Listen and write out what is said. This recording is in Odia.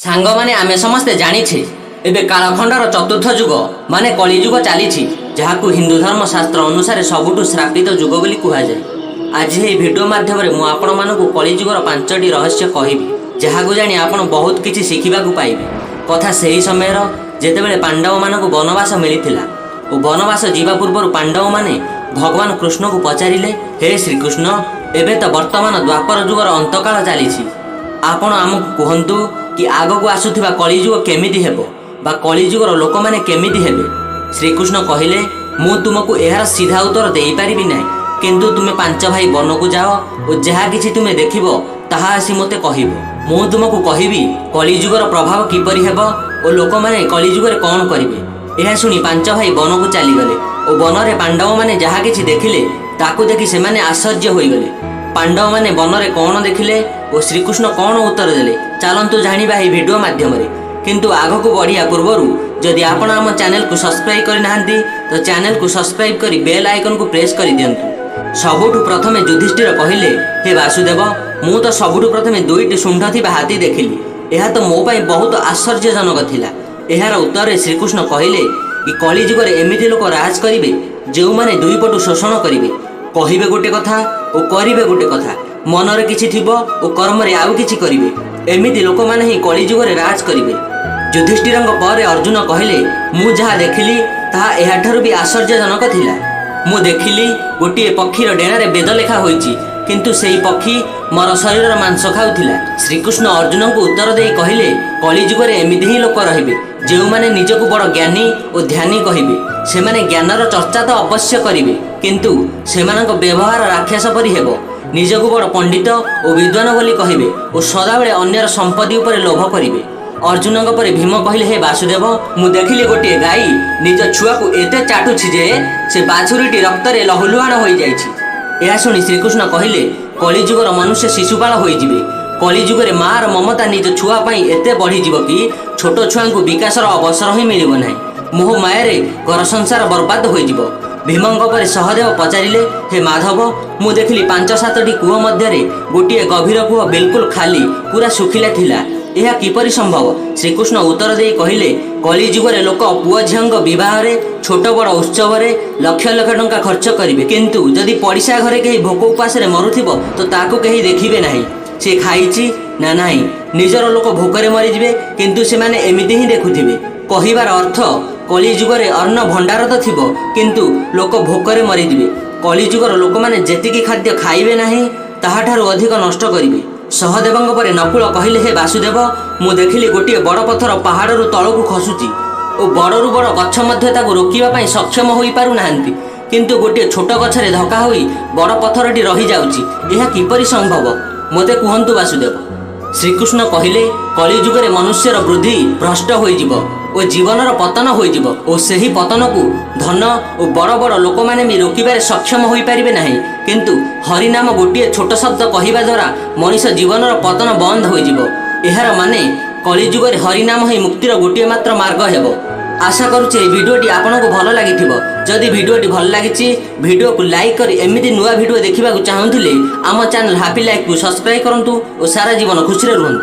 ସାଙ୍ଗମାନେ, ଆମେ ସମସ୍ତେ ଜାଣିଛେ, ଏବେ କାଳଖଣ୍ଡର ଚତୁର୍ଥ ଯୁଗ ମାନେ କଳିଯୁଗ ଚାଲିଛି, ଯାହାକୁ ହିନ୍ଦୁ ଧର୍ମ ଶାସ୍ତ୍ର ଅନୁସାରେ ସବୁଠୁ ଶ୍ରାପିତ ଯୁଗ ବୋଲି କୁହାଯାଏ। ଆଜି ଏହି ଭିଡ଼ିଓ ମାଧ୍ୟମରେ ମୁଁ ଆପଣମାନଙ୍କୁ କଳିଯୁଗର ପାଞ୍ଚଟି ରହସ୍ୟ କହିବି, ଯାହାକୁ ଜାଣି ଆପଣ ବହୁତ କିଛି ଶିଖିବାକୁ ପାଇବେ। କଥା ସେହି ସମୟର, ଯେତେବେଳେ ପାଣ୍ଡବମାନଙ୍କୁ ବନବାସ ମିଳିଥିଲା ଓ ବନବାସ ଯିବା ପୂର୍ବରୁ ପାଣ୍ଡବମାନେ ଭଗବାନ କୃଷ୍ଣଙ୍କୁ ପଚାରିଲେ, "ହେ ଶ୍ରୀକୃଷ୍ଣ, ଏବେ ତ ବର୍ତ୍ତମାନ ଦ୍ୱାପର ଯୁଗର ଅନ୍ତକାଳ ଚାଲିଛି। ଆପଣ ଆମକୁ କୁହନ୍ତୁ କି ଆଗକୁ ଆସୁଥିବା କଳିଯୁଗ କେମିତି ହେବ ବା କଳିଯୁଗର ଲୋକମାନେ କେମିତି ହେବେ?" ଶ୍ରୀକୃଷ୍ଣ କହିଲେ, "ମୁଁ ତୁମକୁ ଏହାର ସିଧା ଉତ୍ତର ଦେଇପାରିବି ନାହିଁ, କିନ୍ତୁ ତୁମେ ପାଞ୍ଚ ଭାଇ ବନକୁ ଯାଅ ଓ ଯାହା କିଛି ତୁମେ ଦେଖିବ, ତାହା ଆସି ମୋତେ କହିବ। ମୁଁ ତୁମକୁ କହିବି କଳିଯୁଗର ପ୍ରଭାବ କିପରି ହେବ ଓ ଲୋକମାନେ କଳିଯୁଗରେ କ'ଣ କରିବେ।" ଏହା ଶୁଣି ପାଞ୍ଚ ଭାଇ ବନକୁ ଚାଲିଗଲେ ଓ ବନରେ ପାଣ୍ଡବମାନେ ଯାହା କିଛି ଦେଖିଲେ, ତାକୁ ଦେଖି ସେମାନେ ଆଶ୍ଚର୍ଯ୍ୟ ହୋଇଗଲେ। ପାଣ୍ଡବମାନେ ବନରେ କ'ଣ ଦେଖିଲେ ଓ ଶ୍ରୀକୃଷ୍ଣ କ'ଣ ଉତ୍ତର ଦେଲେ, ଚାଲନ୍ତୁ ଜାଣିବା ଏହି ଭିଡ଼ିଓ ମାଧ୍ୟମରେ। କିନ୍ତୁ ଆଗକୁ ବଢ଼ିବା ପୂର୍ବରୁ ଯଦି ଆପଣ ଆମ ଚ୍ୟାନେଲକୁ ସବସ୍କ୍ରାଇବ୍ କରିନାହାନ୍ତି, ତ ଚ୍ୟାନେଲକୁ ସବସ୍କ୍ରାଇବ୍ କରି ବେଲ୍ ଆଇକନକୁ ପ୍ରେସ୍ କରିଦିଅନ୍ତୁ। ସବୁଠୁ ପ୍ରଥମେ ଯୁଧିଷ୍ଠିର କହିଲେ, "ହେ ବାସୁଦେବ, ମୁଁ ତ ସବୁଠୁ ପ୍ରଥମେ ଦୁଇଟି ଶୁଣ୍ଢ ଥିବା ହାତୀ ଦେଖିଲି। ଏହା ତ ମୋ ପାଇଁ ବହୁତ ଆଶ୍ଚର୍ଯ୍ୟଜନକ ଥିଲା।" ଏହାର ଉତ୍ତରରେ ଶ୍ରୀକୃଷ୍ଣ କହିଲେ କି କଳିଯୁଗରେ ଏମିତି ଲୋକ ରାଜ କରିବେ, ଯେଉଁମାନେ ଦୁଇ ପଟୁ ଶୋଷଣ କରିବେ। କହିବେ ଗୋଟେ କଥା ଓ କରିବେ ଗୋଟେ କଥା। ମନରେ କିଛି ଥିବ ଓ କର୍ମରେ ଆଉ କିଛି କରିବେ। ଏମିତି ଲୋକମାନେ ହିଁ କଳିଯୁଗରେ ରାଜ କରିବେ। ଯୁଧିଷ୍ଠିରଙ୍କ ପରେ ଅର୍ଜୁନ କହିଲେ, "ମୁଁ ଯାହା ଦେଖିଲି, ତାହା ଏହାଠାରୁ ବି ଆଶ୍ଚର୍ଯ୍ୟଜନକ ଥିଲା। ମୁଁ ଦେଖିଲି ଗୋଟିଏ ପକ୍ଷୀର ଡେଣାରେ ବେଦ ଲେଖା ହୋଇଛି, କିନ୍ତୁ ସେହି ପକ୍ଷୀ ମୋର ଶରୀରର ମାଂସ ଖାଉଥିଲା।" ଶ୍ରୀକୃଷ୍ଣ ଅର୍ଜୁନଙ୍କୁ ଉତ୍ତର ଦେଇ କହିଲେ, କଳିଯୁଗରେ ଏମିତି ହିଁ ଲୋକ ରହିବେ, ଯେଉଁମାନେ ନିଜକୁ ବଡ଼ ଜ୍ଞାନୀ ଓ ଧ୍ୟାନୀ କହିବେ। ସେମାନେ ଜ୍ଞାନର ଚର୍ଚ୍ଚା ତ ଅବଶ୍ୟ କରିବେ, କିନ୍ତୁ ସେମାନଙ୍କ ବ୍ୟବହାର ରାକ୍ଷସ ପରି ହେବ। ନିଜକୁ ବଡ଼ ପଣ୍ଡିତ ଓ ବିଦ୍ୱାନ ବୋଲି କହିବେ ଓ ସଦାବେଳେ ଅନ୍ୟର ସମ୍ପତ୍ତି ଉପରେ ଲୋଭ କରିବେ। ଅର୍ଜୁନଙ୍କ ପରେ ଭୀମ କହିଲେ, "ହେ ବାସୁଦେବ, ମୁଁ ଦେଖିଲି ଗୋଟିଏ ଗାଈ ନିଜ ଛୁଆକୁ ଏତେ ଚାଟୁଛି ଯେ ସେ ବାଛୁରୀଟି ରକ୍ତରେ ଲହୁଲୁହାଣ ହୋଇଯାଇଛି।" ଏହା ଶୁଣି ଶ୍ରୀକୃଷ୍ଣ କହିଲେ, କଳିଯୁଗର ମନୁଷ୍ୟ ଶିଶୁପାଳ ହୋଇଯିବେ। କଳିଯୁଗରେ ମାର ମମତା ନିଜ ଛୁଆ ପାଇଁ ଏତେ ବଢ଼ିଯିବ କି ଛୋଟ ଛୁଆଙ୍କୁ ବିକାଶର ଅବସର ହିଁ ମିଳିବ ନାହିଁ। ମୋହ ମାୟାରେ ଘର ସଂସାର ବର୍ବାଦ ହୋଇଯିବ। ଭୀମଙ୍କ ପରେ ସହଦେବ ପଚାରିଲେ, "ହେ ମାଧବ, ମୁଁ ଦେଖିଲି ପାଞ୍ଚ ସାତଟି କୂଅ ମଧ୍ୟରେ ଗୋଟିଏ ଗଭୀର କୂଅ ବିଲକୁଲ ଖାଲି, ପୁରା ଶୁଖିଲା ଥିଲା। ଏହା କିପରି ସମ୍ଭବ?" ଶ୍ରୀକୃଷ୍ଣ ଉତ୍ତର ଦେଇ କହିଲେ, କଳିଯୁଗରେ ଲୋକ ପୁଅ ଝିଅଙ୍କ ବିବାହରେ, ଛୋଟ ବଡ଼ ଉତ୍ସବରେ ଲକ୍ଷ ଲକ୍ଷ ଟଙ୍କା ଖର୍ଚ୍ଚ କରିବେ, କିନ୍ତୁ ଯଦି ପଡ଼ିଶା ଘରେ କେହି ଭୋକ ଉପାସରେ ମରୁଥିବ, ତ ତାକୁ କେହି ଦେଖିବେ ନାହିଁ, ସେ ଖାଇଛି ନା ନାହିଁ। ନିଜର ଲୋକ ଭୋକରେ ମରିଯିବେ, କିନ୍ତୁ ସେମାନେ ଏମିତି ହିଁ ଦେଖୁଥିବେ। କହିବାର ଅର୍ଥ, କଳିଯୁଗରେ ଅନ୍ନ ଭଣ୍ଡାର ତ ଥିବ, କିନ୍ତୁ ଲୋକ ଭୋକରେ ମରିଯିବେ। କଳିଯୁଗର ଲୋକମାନେ ଯେତିକି ଖାଦ୍ୟ ଖାଇବେ ନାହିଁ, ତାହାଠାରୁ ଅଧିକ ନଷ୍ଟ କରିବେ। ସହଦେବଙ୍କ ପରେ ନକୁଳ କହିଲେ, "ହେ ବାସୁଦେବ, ମୁଁ ଦେଖିଲି ଗୋଟିଏ ବଡ଼ ପଥର ପାହାଡ଼ରୁ ତଳକୁ ଖସୁଛି ଓ ବଡ଼ରୁ ବଡ଼ ଗଛ ମଧ୍ୟ ତାକୁ ରୋକିବା ପାଇଁ ସକ୍ଷମ ହୋଇପାରୁନାହାନ୍ତି, କିନ୍ତୁ ଗୋଟିଏ ଛୋଟ ଗଛରେ ଧକ୍କା ହୋଇ ବଡ଼ ପଥରଟି ରହିଯାଉଛି। ଏହା କିପରି ସମ୍ଭବ, ମୋତେ କୁହନ୍ତୁ ବାସୁଦେବ।" ଶ୍ରୀକୃଷ୍ଣ କହିଲେ, କଳିଯୁଗରେ ମନୁଷ୍ୟର ବୁଦ୍ଧି ଭ୍ରଷ୍ଟ ହୋଇଯିବ ଓ ଜୀବନର ପତନ ହୋଇଯିବ ଓ ସେହି ପତନକୁ ଧନ ଓ ବଡ଼ ବଡ଼ ଲୋକମାନେ ବି ରୋକିବାରେ ସକ୍ଷମ ହୋଇପାରିବେ ନାହିଁ। କିନ୍ତୁ ହରିନାମ ଗୋଟିଏ ଛୋଟ ଶବ୍ଦ କହିବା ଦ୍ୱାରା ମଣିଷ ଜୀବନର ପତନ ବନ୍ଦ ହୋଇଯିବ। ଏହାର ମାନେ, କଳିଯୁଗରେ ହରିନାମ ହିଁ ମୁକ୍ତିର ଗୋଟିଏ ମାତ୍ର ମାର୍ଗ ହେବ। ଆଶା କରୁଛି ଏହି ଭିଡ଼ିଓଟି ଆପଣଙ୍କୁ ଭଲ ଲାଗିଥିବ। ଯଦି ଭିଡ଼ିଓଟି ଭଲ ଲାଗିଛି, ଭିଡ଼ିଓକୁ ଲାଇକ୍ କରି ଏମିତି ନୂଆ ଭିଡ଼ିଓ ଦେଖିବାକୁ ଚାହୁଁଥିଲେ ଆମ ଚ୍ୟାନେଲ ହାପି ଲାଇଫକୁ ସବସ୍କ୍ରାଇବ୍ କରନ୍ତୁ ଓ ସାରା ଜୀବନ ଖୁସିରେ ରୁହନ୍ତୁ।